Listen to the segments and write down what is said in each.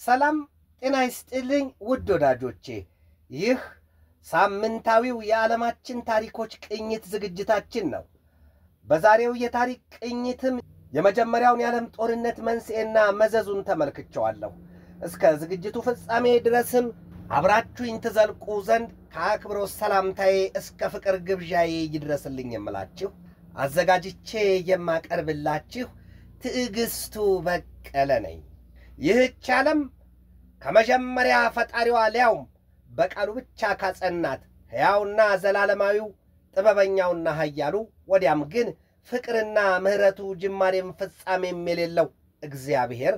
ሰላም ጤና ይስጥልኝ ውድ ወዳጆቼ፣ ይህ ሳምንታዊው የዓለማችን ታሪኮች ቅኝት ዝግጅታችን ነው። በዛሬው የታሪክ ቅኝትም የመጀመሪያውን የዓለም ጦርነት መንስኤና መዘዙን ተመልክቸዋለሁ። እስከ ዝግጅቱ ፍጻሜ ድረስም አብራችሁኝ ትዘልቁ ዘንድ ከአክብሮት ሰላምታዬ እስከ ፍቅር ግብዣዬ ይድረስልኝ የምላችሁ አዘጋጅቼ የማቀርብላችሁ ትዕግስቱ በቀለ ነኝ። ይህች ዓለም ከመጀመሪያ ፈጣሪዋ ሊያውም በቃሉ ብቻ ካጸናት ሕያውና ዘላለማዊው ጥበበኛውና ኃያሉ ወዲያም ግን ፍቅርና ምሕረቱ ጅማሬም ፍጻሜም የሌለው እግዚአብሔር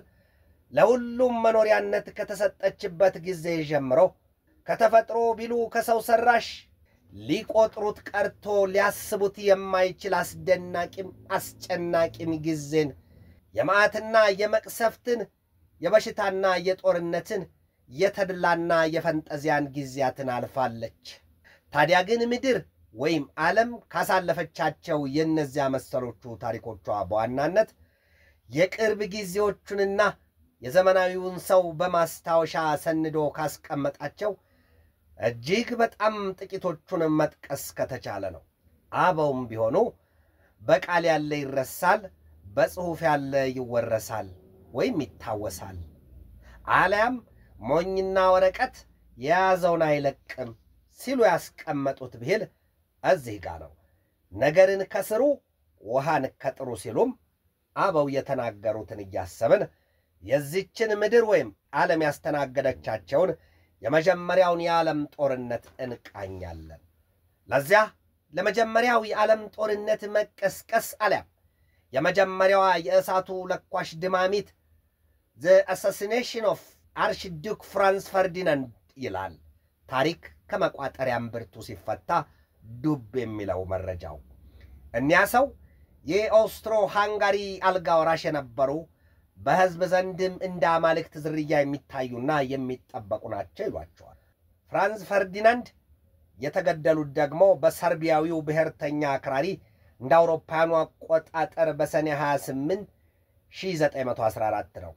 ለሁሉም መኖሪያነት ከተሰጠችበት ጊዜ ጀምሮ ከተፈጥሮ ቢሉ ከሰው ሰራሽ ሊቆጥሩት ቀርቶ ሊያስቡት የማይችል አስደናቂም አስጨናቂም ጊዜን የመዓትና የመቅሰፍትን የበሽታና የጦርነትን የተድላና የፈንጠዚያን ጊዜያትን አልፋለች። ታዲያ ግን ምድር ወይም ዓለም ካሳለፈቻቸው የእነዚያ መሰሎቹ ታሪኮቿ በዋናነት የቅርብ ጊዜዎቹንና የዘመናዊውን ሰው በማስታወሻ ሰንዶ ካስቀመጣቸው እጅግ በጣም ጥቂቶቹን መጥቀስ ከተቻለ ነው። አበውም ቢሆኑ በቃል ያለ ይረሳል፣ በጽሑፍ ያለ ይወረሳል ወይም ይታወሳል፣ አሊያም ሞኝና ወረቀት የያዘውን አይለቅም ሲሉ ያስቀመጡት ብሂል እዚህ ጋ ነው። ነገርን ከስሩ ውሃን ከጥሩ ሲሉም አበው የተናገሩትን እያሰብን የዚችን ምድር ወይም ዓለም ያስተናገደቻቸውን የመጀመሪያውን የዓለም ጦርነት እንቃኛለን። ለዚያ ለመጀመሪያው የዓለም ጦርነት መቀስቀስ አሊያም የመጀመሪያዋ የእሳቱ ለኳሽ ድማሚት the assassination of Archduke Franz Ferdinand ይላል ታሪክ ከመቋጠሪያ እምብርቱ ሲፈታ ዱብ የሚለው መረጃው። እኒያ ሰው የኦስትሮ ሃንጋሪ አልጋ ወራሽ የነበሩ በሕዝብ ዘንድም እንደ አማልክት ዝርያ የሚታዩና የሚጠበቁ ናቸው ይሏቸዋል። ፍራንዝ ፈርዲናንድ የተገደሉት ደግሞ በሰርቢያዊው ብሔርተኛ አክራሪ እንደ አውሮፓውያኑ አቆጣጠር በሰኔ 28 1914 ነው።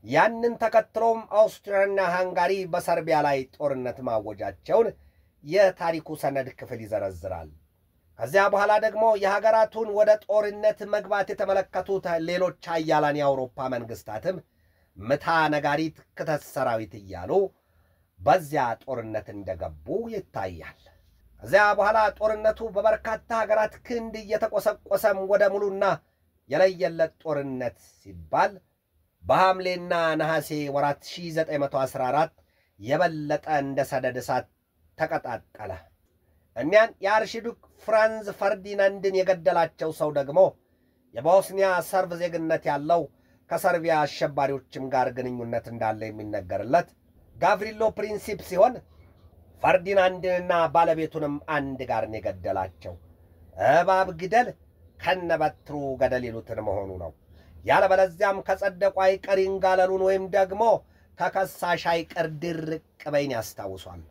ያንን ተከትሎም አውስትሪያና ሃንጋሪ በሰርቢያ ላይ ጦርነት ማወጃቸውን የታሪኩ ሰነድ ክፍል ይዘረዝራል። ከዚያ በኋላ ደግሞ የሀገራቱን ወደ ጦርነት መግባት የተመለከቱት ሌሎች ኃያላን የአውሮፓ መንግስታትም ምታ ነጋሪት ክተት ሰራዊት እያሉ በዚያ ጦርነት እንደገቡ ይታያል። ከዚያ በኋላ ጦርነቱ በበርካታ ሀገራት ክንድ እየተቆሰቆሰም ወደ ሙሉና የለየለት ጦርነት ሲባል በሐምሌና ነሐሴ ወራት 1914 የበለጠ እንደ ሰደድ እሳት ተቀጣጠለ። እኒያን የአርሽዱክ ፍራንዝ ፈርዲናንድን የገደላቸው ሰው ደግሞ የቦስኒያ ሰርብ ዜግነት ያለው ከሰርቢያ አሸባሪዎችም ጋር ግንኙነት እንዳለ የሚነገርለት ጋቭሪሎ ፕሪንሲፕ ሲሆን ፈርዲናንድንና ባለቤቱንም አንድ ጋር ነው የገደላቸው። እባብ ግደል ከነበትሩ ገደል ይሉትን መሆኑ ነው። ያለበለዚያም ከጸደቁ አይቀር ይንጋለሉን ወይም ደግሞ ተከሳሽ አይቀር ድርቅ በይን ያስታውሷል።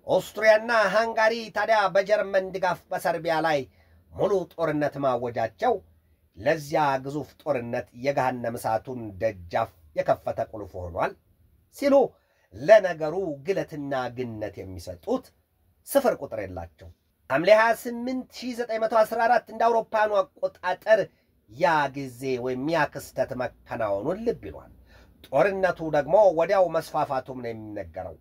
ኦስትሪያና ሃንጋሪ ታዲያ በጀርመን ድጋፍ በሰርቢያ ላይ ሙሉ ጦርነት ማወጃቸው ለዚያ ግዙፍ ጦርነት የገሃነም እሳቱን ደጃፍ የከፈተ ቁልፍ ሆኗል ሲሉ ለነገሩ ግለትና ግነት የሚሰጡት ስፍር ቁጥር የላቸው። ሐምሌ 28 1914 እንደ አውሮፓውያኑ አቆጣጠር ያ ጊዜ ወይም ያ ክስተት መከናወኑን ልብ ይሏል። ጦርነቱ ደግሞ ወዲያው መስፋፋቱም ነው የሚነገረው።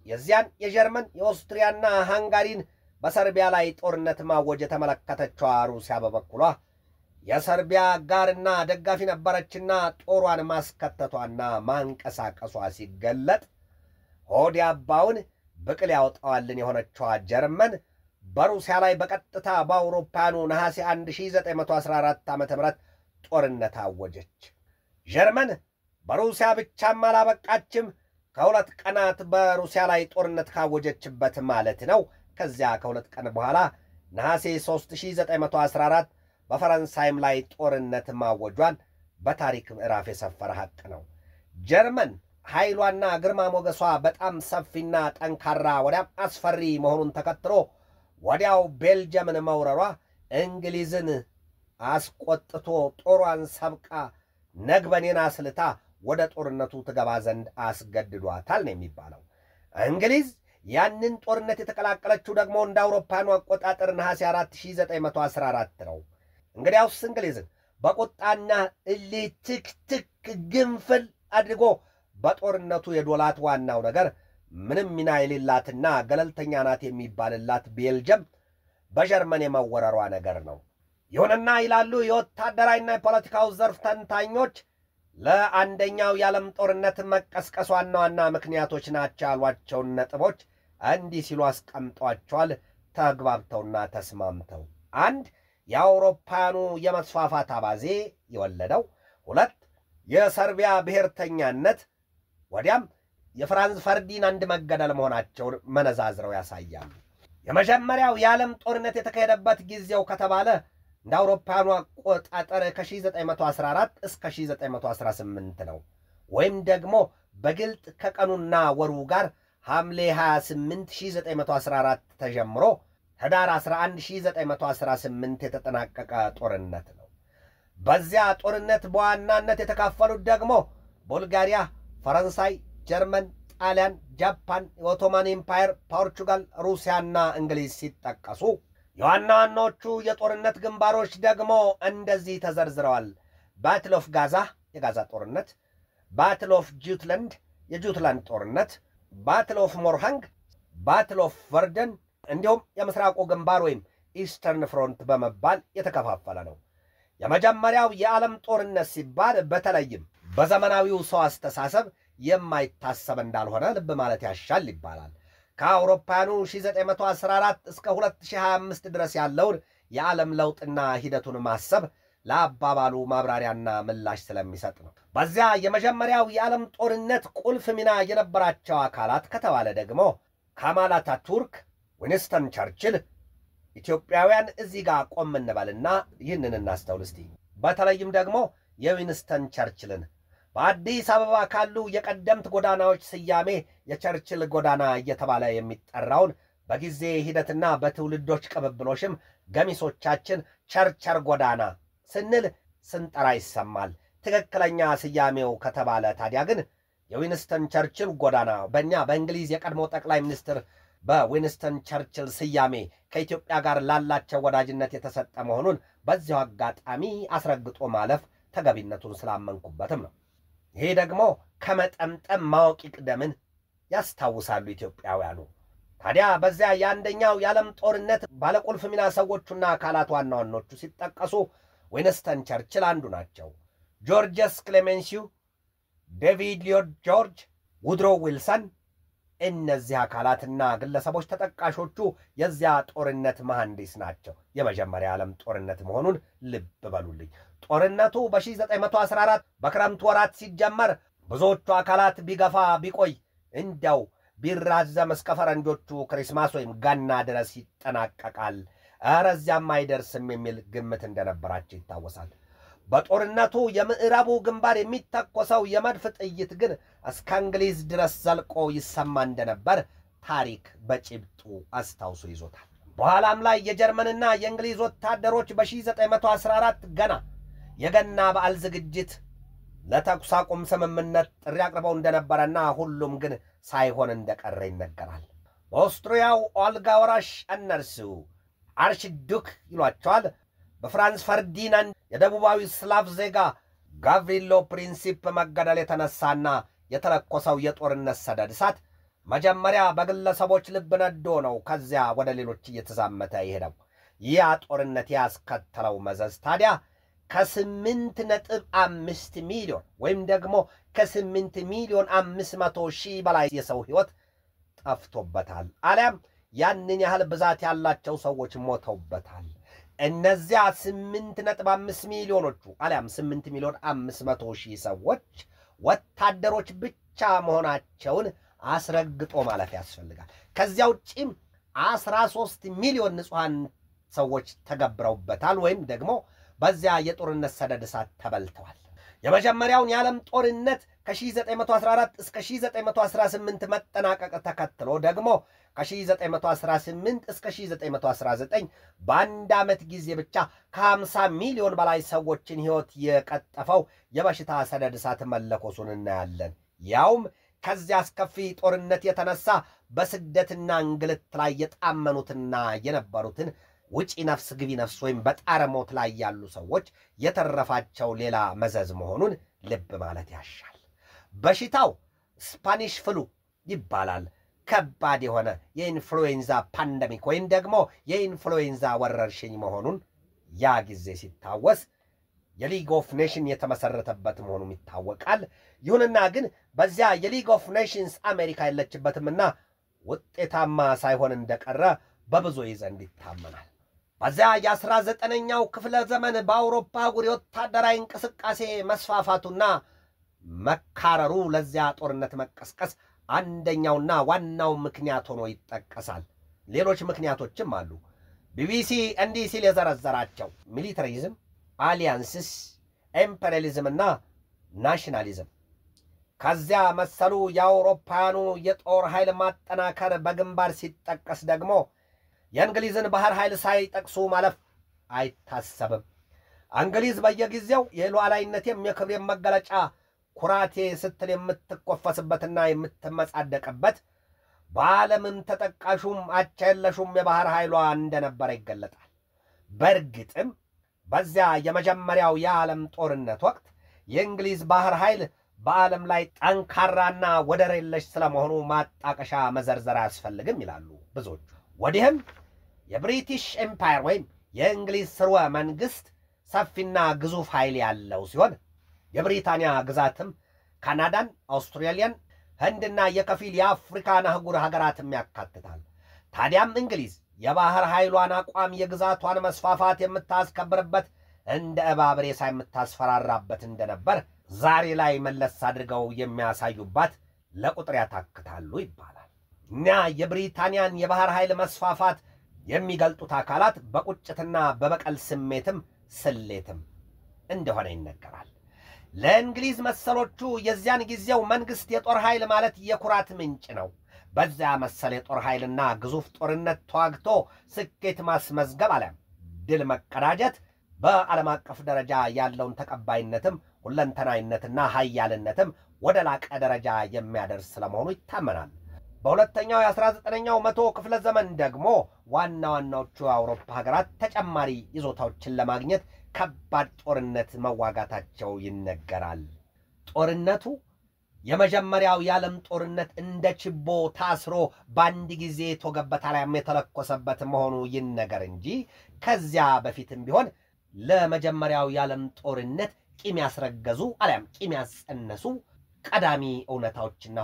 የዚያን የጀርመን የኦስትሪያና ሃንጋሪን በሰርቢያ ላይ ጦርነት ማወጅ የተመለከተችዋ ሩሲያ በበኩሏ የሰርቢያ ጋርና ደጋፊ ነበረችና ጦሯን ማስከተቷና ማንቀሳቀሷ ሲገለጥ ሆድ ያባውን ብቅል ያወጣዋልን የሆነችዋ ጀርመን በሩሲያ ላይ በቀጥታ በአውሮፓውያኑ ነሐሴ 1914 ዓ ም ጦርነት አወጀች። ጀርመን በሩሲያ ብቻም አላበቃችም። ከሁለት ቀናት በሩሲያ ላይ ጦርነት ካወጀችበት ማለት ነው። ከዚያ ከሁለት ቀን በኋላ ነሐሴ 3914 በፈረንሳይም ላይ ጦርነት ማወጇን በታሪክ ምዕራፍ የሰፈረ ሐቅ ነው። ጀርመን ኃይሏና ግርማ ሞገሷ በጣም ሰፊና ጠንካራ ወዲያም አስፈሪ መሆኑን ተከትሎ ወዲያው ቤልጅየምን መውረሯ እንግሊዝን አስቆጥቶ ጦሯን ሰብቃ ነግበኔን አስልታ ወደ ጦርነቱ ትገባ ዘንድ አስገድዷታል ነው የሚባለው። እንግሊዝ ያንን ጦርነት የተቀላቀለችው ደግሞ እንደ አውሮፓውያኑ አቆጣጠር ነሐሴ 4 1914 ነው። እንግዲያውስ እንግሊዝን በቁጣና እልህ ትክትክ ግንፍል አድርጎ በጦርነቱ የዶላት ዋናው ነገር ምንም ሚና የሌላትና ገለልተኛ ናት የሚባልላት ቤልጅየም በጀርመን የመወረሯ ነገር ነው። ይሁንና ይላሉ የወታደራዊና የፖለቲካው ዘርፍ ተንታኞች፣ ለአንደኛው የዓለም ጦርነት መቀስቀስ ዋና ዋና ምክንያቶች ናቸው ያሏቸውን ነጥቦች እንዲህ ሲሉ አስቀምጧቸዋል፣ ተግባብተውና ተስማምተው። 1 የአውሮፓውያኑ የመስፋፋት አባዜ የወለደው፣ 2 የሰርቢያ ብሔርተኛነት፣ ወዲያም የፍራንዝ ፈርዲናንድ መገደል መሆናቸውን መነዛዝረው ያሳያሉ። የመጀመሪያው የዓለም ጦርነት የተካሄደበት ጊዜው ከተባለ እንደ አውሮፓውያኑ አቆጣጠር ከ1914 እስከ 1918 ነው። ወይም ደግሞ በግልጥ ከቀኑና ወሩ ጋር ሐምሌ 28 1914 ተጀምሮ ህዳር 11 1918 የተጠናቀቀ ጦርነት ነው። በዚያ ጦርነት በዋናነት የተካፈሉት ደግሞ ቡልጋሪያ፣ ፈረንሳይ፣ ጀርመን፣ ጣሊያን፣ ጃፓን፣ የኦቶማን ኤምፓየር፣ ፖርቹጋል፣ ሩሲያና እንግሊዝ ሲጠቀሱ የዋና ዋናዎቹ የጦርነት ግንባሮች ደግሞ እንደዚህ ተዘርዝረዋል። Battle of Gaza የጋዛ ጦርነት፣ Battle of Jutland የጁትላንድ ጦርነት፣ Battle of Morhange፣ Battle of Verdun እንዲሁም የምስራቁ ግንባር ወይም Eastern Front በመባል የተከፋፈለ ነው። የመጀመሪያው የዓለም ጦርነት ሲባል በተለይም በዘመናዊው ሰው አስተሳሰብ የማይታሰብ እንዳልሆነ ልብ ማለት ያሻል ይባላል። ከአውሮፓውያኑ 1914 እስከ 2025 ድረስ ያለውን የዓለም ለውጥና ሂደቱን ማሰብ ለአባባሉ ማብራሪያና ምላሽ ስለሚሰጥ ነው። በዚያ የመጀመሪያው የዓለም ጦርነት ቁልፍ ሚና የነበራቸው አካላት ከተባለ ደግሞ ካማል አታቱርክ፣ ዊንስተን ቸርችል። ኢትዮጵያውያን እዚህ ጋር ቆም እንበልና ይህንን እናስተውል እስቲ። በተለይም ደግሞ የዊንስተን ቸርችልን በአዲስ አበባ ካሉ የቀደምት ጎዳናዎች ስያሜ የቸርችል ጎዳና እየተባለ የሚጠራውን በጊዜ ሂደትና በትውልዶች ቅብብሎሽም ገሚሶቻችን ቸርቸር ጎዳና ስንል ስንጠራ ይሰማል። ትክክለኛ ስያሜው ከተባለ ታዲያ ግን የዊንስተን ቸርችል ጎዳና በእኛ በእንግሊዝ የቀድሞ ጠቅላይ ሚኒስትር በዊንስተን ቸርችል ስያሜ ከኢትዮጵያ ጋር ላላቸው ወዳጅነት የተሰጠ መሆኑን በዚያው አጋጣሚ አስረግጦ ማለፍ ተገቢነቱን ስላመንኩበትም ነው። ይሄ ደግሞ ከመጠምጠም ማወቅ ይቅደምን ያስታውሳሉ ኢትዮጵያውያኑ። ታዲያ በዚያ የአንደኛው የዓለም ጦርነት ባለቁልፍ ሚና ሰዎቹና አካላት ዋና ዋኖቹ ሲጠቀሱ ዊንስተን ቸርችል አንዱ ናቸው። ጆርጅስ ክሌሜንሲው፣ ዴቪድ ሎይድ ጆርጅ፣ ውድሮ ዊልሰን እነዚህ አካላትና ግለሰቦች ተጠቃሾቹ የዚያ ጦርነት መሐንዲስ ናቸው። የመጀመሪያ ዓለም ጦርነት መሆኑን ልብ በሉልኝ። ጦርነቱ በ1914 በክረምት ወራት ሲጀመር ብዙዎቹ አካላት ቢገፋ ቢቆይ እንዲያው ቢራዘም እስከ ፈረንጆቹ Christmas ወይም ገና ድረስ ይጠናቀቃል፣ ኧረ እዚያም አይደርስም የሚል ግምት እንደነበራቸው ይታወሳል። በጦርነቱ የምዕራቡ ግንባር የሚተኮሰው የመድፍ ጥይት ግን እስከ እንግሊዝ ድረስ ዘልቆ ይሰማ እንደነበር ታሪክ በጭብጡ አስታውሶ ይዞታል። በኋላም ላይ የጀርመንና የእንግሊዝ ወታደሮች በ1914 ገና የገና በዓል ዝግጅት ለተኩስ አቁም ስምምነት ጥሪ አቅርበው እንደነበረና ሁሉም ግን ሳይሆን እንደቀረ ይነገራል። በኦስትሪያው አልጋ ወራሽ እነርሱ አርችዱክ ይሏቸዋል፣ በፍራንስ ፈርዲናንድ የደቡባዊ ስላቭ ዜጋ ጋቭሪሎ ፕሪንሲፕ መገደል የተነሳና የተለኮሰው የጦርነት ሰደድ እሳት መጀመሪያ በግለሰቦች ልብ ነዶ ነው ከዚያ ወደ ሌሎች እየተዛመተ የሄደው። ያ ጦርነት ያስከተለው መዘዝ ታዲያ ከ8.5 ሚሊዮን ወይም ደግሞ ከ8,500,000 በላይ የሰው ሕይወት ጠፍቶበታል። አሊያም ያንን ያህል ብዛት ያላቸው ሰዎች ሞተውበታል። እነዚያ 8.5 ሚሊዮኖቹ አሊያም 8,500,000 ሰዎች ወታደሮች ብቻ መሆናቸውን አስረግጦ ማለፍ ያስፈልጋል። ከዚያ ውጪም 13 ሚሊዮን ንጹሐን ሰዎች ተገብረውበታል ወይም ደግሞ በዚያ የጦርነት ሰደድ እሳት ተበልተዋል። የመጀመሪያውን የዓለም ጦርነት ከ1914 እስከ 1918 መጠናቀቅ ተከትሎ ደግሞ ከ1918 እስከ 1919 በአንድ ዓመት ጊዜ ብቻ ከ50 ሚሊዮን በላይ ሰዎችን ሕይወት የቀጠፈው የበሽታ ሰደድ እሳት መለኮሱን እናያለን። ያውም ከዚያ አስከፊ ጦርነት የተነሳ በስደትና እንግልት ላይ የጣመኑትና የነበሩትን ውጪ ነፍስ ግቢ ነፍስ ወይም በጣረ ሞት ላይ ያሉ ሰዎች የተረፋቸው ሌላ መዘዝ መሆኑን ልብ ማለት ያሻል። በሽታው Spanish flu ይባላል። ከባድ የሆነ የኢንፍሉዌንዛ pandemic ወይም ደግሞ የኢንፍሉዌንዛ ወረርሽኝ መሆኑን ያ ጊዜ ሲታወስ የ League of Nation የተመሰረተበት መሆኑም ይታወቃል። ይሁንና ግን በዚያ የ League of Nations አሜሪካ የለችበትምና ውጤታማ ሳይሆን እንደቀረ በብዙ ዘንድ ይታመናል። በዚያ የ19ኛው ክፍለ ዘመን በአውሮፓ አህጉር የወታደራዊ እንቅስቃሴ መስፋፋቱና መካረሩ ለዚያ ጦርነት መቀስቀስ አንደኛውና ዋናው ምክንያት ሆኖ ይጠቀሳል። ሌሎች ምክንያቶችም አሉ። ቢቢሲ እንዲህ ሲል የዘረዘራቸው militarism፣ alliances፣ imperialism ና nationalism። ከዚያ መሰሉ የአውሮፓውያኑ የጦር ኃይል ማጠናከር በግንባር ሲጠቀስ ደግሞ የእንግሊዝን ባህር ኃይል ሳይጠቅሱ ማለፍ አይታሰብም። እንግሊዝ በየጊዜው የሉዓላዊነቴም የክብሬም መገለጫ ኩራቴ ስትል የምትኮፈስበትና የምትመጻደቅበት በዓለምም ተጠቃሹም አቻ የለሹም የባህር ኃይሏ እንደነበረ ይገለጣል። በእርግጥም በዚያ የመጀመሪያው የዓለም ጦርነት ወቅት የእንግሊዝ ባህር ኃይል በዓለም ላይ ጠንካራና ወደር የለሽ ስለመሆኑ ማጣቀሻ መዘርዘር አያስፈልግም ይላሉ ብዙዎቹ። ወዲህም የ British Empire ወይም የእንግሊዝ ስርወ መንግሥት ሰፊና ግዙፍ ኃይል ያለው ሲሆን የብሪታንያ ግዛትም ካናዳን፣ አውስትራሊያን፣ ህንድና የከፊል የአፍሪካን አህጉር ሀገራትም ያካትታል። ታዲያም እንግሊዝ የባህር ኃይሏን አቋም የግዛቷን መስፋፋት የምታስከብርበት እንደ እባብ ሬሳ የምታስፈራራበት እንደነበር ዛሬ ላይ መለስ አድርገው የሚያሳዩባት ለቁጥር ያታክታሉ ይባላል። እና የብሪታንያን የባህር ኃይል መስፋፋት የሚገልጡት አካላት በቁጭትና በበቀል ስሜትም ስሌትም እንደሆነ ይነገራል። ለእንግሊዝ መሰሎቹ የዚያን ጊዜው መንግሥት የጦር ኃይል ማለት የኩራት ምንጭ ነው። በዚያ መሰል የጦር ኃይልና ግዙፍ ጦርነት ተዋግቶ ስኬት ማስመዝገብ አለ ድል መቀዳጀት በዓለም አቀፍ ደረጃ ያለውን ተቀባይነትም ሁለንተናዊነትና ኃያልነትም ወደ ላቀ ደረጃ የሚያደርስ ስለመሆኑ ይታመናል። በሁለተኛው የ19ኛው መቶ ክፍለ ዘመን ደግሞ ዋና ዋናዎቹ የአውሮፓ ሀገራት ተጨማሪ ይዞታዎችን ለማግኘት ከባድ ጦርነት መዋጋታቸው ይነገራል። ጦርነቱ የመጀመሪያው የዓለም ጦርነት እንደ ችቦ ታስሮ በአንድ ጊዜ የተወገበት አልያም የተለኮሰበት መሆኑ ይነገር እንጂ ከዚያ በፊትም ቢሆን ለመጀመሪያው የዓለም ጦርነት ቂም ያስረገዙ አልያም ቂም ያስጸነሱ ቀዳሚ እውነታዎችና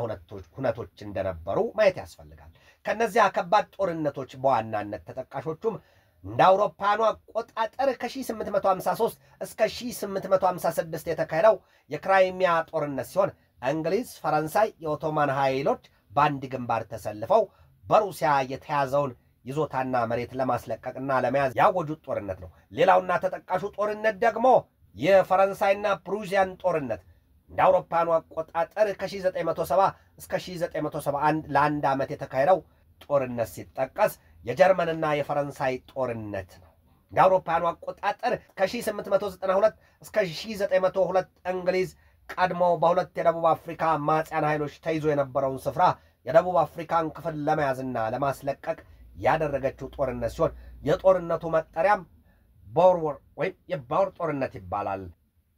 ሁነቶች እንደነበሩ ማየት ያስፈልጋል። ከነዚያ ከባድ ጦርነቶች በዋናነት ተጠቃሾቹም እንደ አውሮፓውያኑ አቆጣጠር ከ1853 እስከ 1856 የተካሄደው የክራይሚያ ጦርነት ሲሆን እንግሊዝ፣ ፈረንሳይ፣ የኦቶማን ኃይሎች በአንድ ግንባር ተሰልፈው በሩሲያ የተያዘውን ይዞታና መሬት ለማስለቀቅና ለመያዝ ያወጁት ጦርነት ነው። ሌላውና ተጠቃሹ ጦርነት ደግሞ የፈረንሳይና ፕሩዚያን ጦርነት እንደ አውሮፓውያኑ አቆጣጠር ከ1970 እስከ 1971 ለአንድ ዓመት የተካሄደው ጦርነት ሲጠቀስ የጀርመንና የፈረንሳይ ጦርነት ነው። እንደ አውሮፓውያኑ አቆጣጠር ከ1892 እስከ 1902 እንግሊዝ ቀድሞ በሁለት የደቡብ አፍሪካ አማጽያን ኃይሎች ተይዞ የነበረውን ስፍራ የደቡብ አፍሪካን ክፍል ለመያዝና ለማስለቀቅ ያደረገችው ጦርነት ሲሆን የጦርነቱ መጠሪያም Boer War ወይም የቦር ጦርነት ይባላል።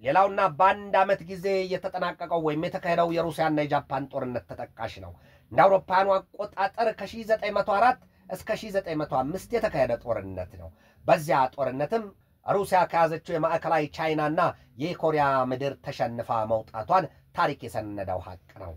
ሌላውና በአንድ ዓመት ጊዜ የተጠናቀቀው ወይም የተካሄደው የሩሲያና የጃፓን ጦርነት ተጠቃሽ ነው። እንደ አውሮፓውያኑ አቆጣጠር ከ1904 እስከ 1905 የተካሄደ ጦርነት ነው። በዚያ ጦርነትም ሩሲያ ከያዘችው የማዕከላዊ ቻይናና የኮሪያ ምድር ተሸንፋ መውጣቷን ታሪክ የሰነደው ሐቅ ነው።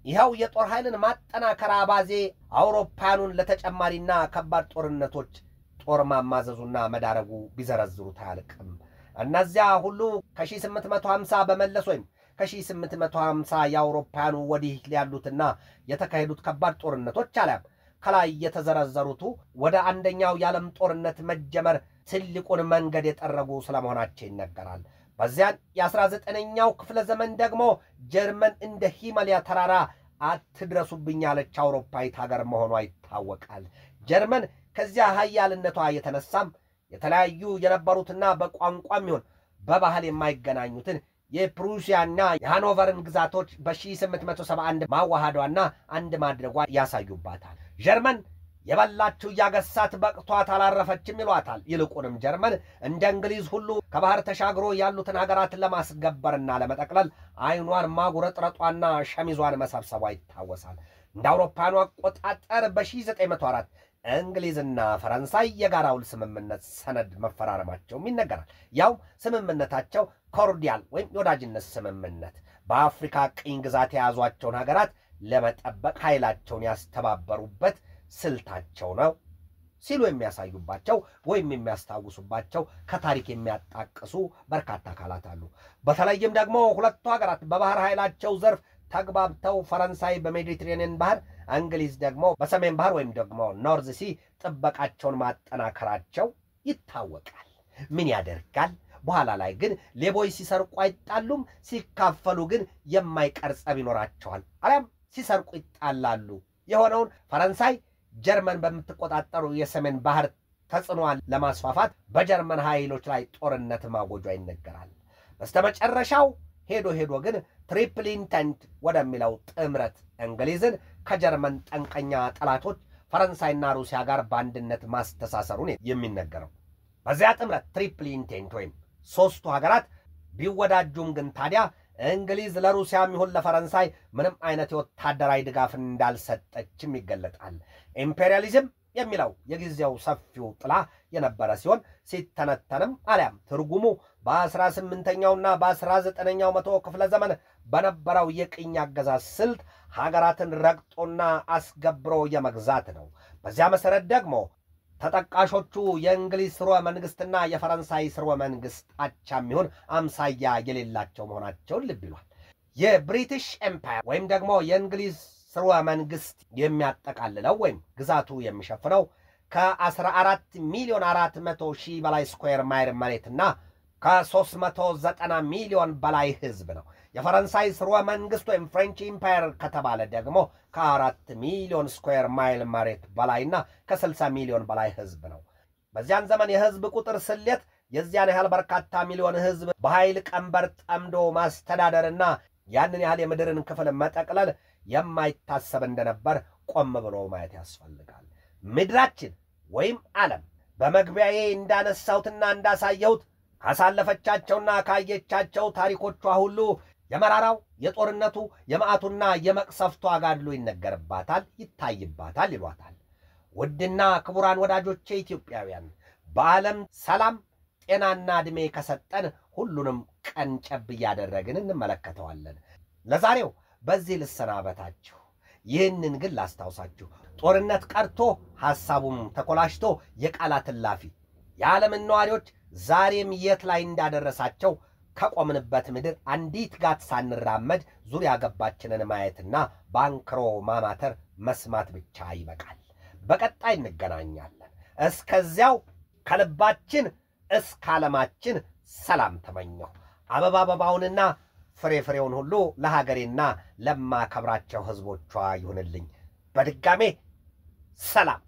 ይኸው የጦር ኃይልን ማጠናከር አባዜ አውሮፓውያኑን ለተጨማሪና ከባድ ጦርነቶች ጦር ማማዘዙና መዳረጉ ቢዘረዝሩት አያልቅም። እነዚያ ሁሉ ከ1850 በመለስ ወይም ከ1850 የአውሮፓውያኑ ወዲህ ያሉትና የተካሄዱት ከባድ ጦርነቶች አልያም ከላይ የተዘረዘሩቱ ወደ አንደኛው የዓለም ጦርነት መጀመር ትልቁን መንገድ የጠረጉ ስለመሆናቸው ይነገራል። በዚያን የ19ኛው ክፍለ ዘመን ደግሞ ጀርመን እንደ ሂማሊያ ተራራ አትድረሱብኝ ያለች አውሮፓዊት ሀገር መሆኗ ይታወቃል። ጀርመን ከዚያ ሀያልነቷ የተነሳም የተለያዩ የነበሩትና በቋንቋም ይሁን በባህል የማይገናኙትን የፕሩሲያና የሃኖቨርን ግዛቶች በ1871 ማዋሃዷና አንድ ማድረጓ ያሳዩባታል። ጀርመን የበላችው እያገሳት በቅቷት አላረፈችም ይሏታል። ይልቁንም ጀርመን እንደ እንግሊዝ ሁሉ ከባህር ተሻግሮ ያሉትን ሀገራትን ለማስገበርና ለመጠቅለል አይኗን ማጉረጥረጧና ሸሚዟን መሰብሰቧ ይታወሳል። እንደ አውሮፓውያኑ አቆጣጠር በ1904 እንግሊዝና ፈረንሳይ የጋራ ውል ስምምነት ሰነድ መፈራረማቸውም ይነገራል። ያው ስምምነታቸው cordial ወይም የወዳጅነት ስምምነት በአፍሪካ ቅኝ ግዛት የያዟቸውን ሀገራት ለመጠበቅ ኃይላቸውን ያስተባበሩበት ስልታቸው ነው ሲሉ የሚያሳዩባቸው ወይም የሚያስታውሱባቸው ከታሪክ የሚያጣቅሱ በርካታ አካላት አሉ። በተለይም ደግሞ ሁለቱ ሀገራት በባህር ኃይላቸው ዘርፍ ተግባብተው ፈረንሳይ በሜዲትሬኒየን ባህር፣ እንግሊዝ ደግሞ በሰሜን ባህር ወይም ደግሞ North Sea ጥበቃቸውን ማጠናከራቸው ይታወቃል። ምን ያደርጋል፣ በኋላ ላይ ግን ሌቦች ሲሰርቁ አይጣሉም፣ ሲካፈሉ ግን የማይቀር ጸብ ይኖራቸዋል። አሊያም ሲሰርቁ ይጣላሉ። የሆነውን ፈረንሳይ ጀርመን በምትቆጣጠሩ የሰሜን ባህር ተጽዕኖዋን ለማስፋፋት በጀርመን ኃይሎች ላይ ጦርነት ማወጇ ይነገራል። በስተመጨረሻው ሄዶ ሄዶ ግን Triple Entente ወደሚለው ጥምረት እንግሊዝን ከጀርመን ጠንቀኛ ጠላቶች ፈረንሳይና ሩሲያ ጋር በአንድነት ማስተሳሰሩን የሚነገረው። በዚያ ጥምረት Triple Entente ወይም ሶስቱ ሀገራት ቢወዳጁም ግን ታዲያ እንግሊዝ ለሩሲያም ይሁን ለፈረንሳይ ምንም አይነት የወታደራዊ ድጋፍ እንዳልሰጠችም ይገለጣል። ኢምፔሪያሊዝም የሚለው የጊዜው ሰፊው ጥላ የነበረ ሲሆን ሲተነተንም አሊያም ትርጉሙ በ18ኛውና በ19ኛው መቶ ክፍለ ዘመን በነበረው የቅኝ አገዛዝ ስልት ሀገራትን ረግጦና አስገብሮ የመግዛት ነው። በዚያ መሰረት ደግሞ ተጠቃሾቹ የእንግሊዝ ስርወ መንግስትና የፈረንሳይ ስርወ መንግስት አቻም ይሁን አምሳያ የሌላቸው መሆናቸውን ልብ ይሏል። የ British Empire ወይም ደግሞ የእንግሊዝ ስርወ መንግስት የሚያጠቃልለው ወይም ግዛቱ የሚሸፍነው ከ14,400,000 በላይ square mile መሬትና ከ390 ሚሊዮን በላይ ህዝብ ነው። የፈረንሳይ ስርወ መንግስት ወይም French Empire ከተባለ ደግሞ ከ4 ሚሊዮን square mile መሬት በላይና ከ60 ሚሊዮን በላይ ህዝብ ነው። በዚያን ዘመን የህዝብ ቁጥር ስሌት የዚያን ያህል በርካታ ሚሊዮን ህዝብ በኃይል ቀንበር ጠምዶ ማስተዳደርና ያንን ያህል የምድርን ክፍል መጠቅለል የማይታሰብ እንደነበር ቆም ብሎ ማየት ያስፈልጋል። ምድራችን ወይም ዓለም በመግቢያዬ እንዳነሳሁትና እንዳሳየሁት ካሳለፈቻቸውና ካየቻቸው ታሪኮቿ ሁሉ የመራራው የጦርነቱ የመዓቱና የመቅሰፍቱ አጋድሎ ይነገርባታል፣ ይታይባታል ይሏታል። ውድና ክቡራን ወዳጆቼ ኢትዮጵያውያን፣ በዓለም ሰላም ጤናና ዕድሜ ከሰጠን ሁሉንም ቀንጨብ እያደረግን እንመለከተዋለን። ለዛሬው በዚህ ልሰናበታችሁ። ይህንን ግን ላስታውሳችሁ፣ ጦርነት ቀርቶ ሐሳቡም ተኮላሽቶ የቃላት እላፊ የዓለምን ነዋሪዎች ዛሬም የት ላይ እንዳደረሳቸው ከቆምንበት ምድር አንዲት ጋት ሳንራመድ ዙሪያ ገባችንን ማየትና ባንክሮ ማማተር መስማት ብቻ ይበቃል። በቀጣይ እንገናኛለን። እስከዚያው ከልባችን እስከ ዓለማችን ሰላም ተመኘሁ። አበባ አበባውንና ፍሬ ፍሬውን ሁሉ ለሀገሬና ለማከብራቸው ሕዝቦቿ ይሁንልኝ። በድጋሜ ሰላም።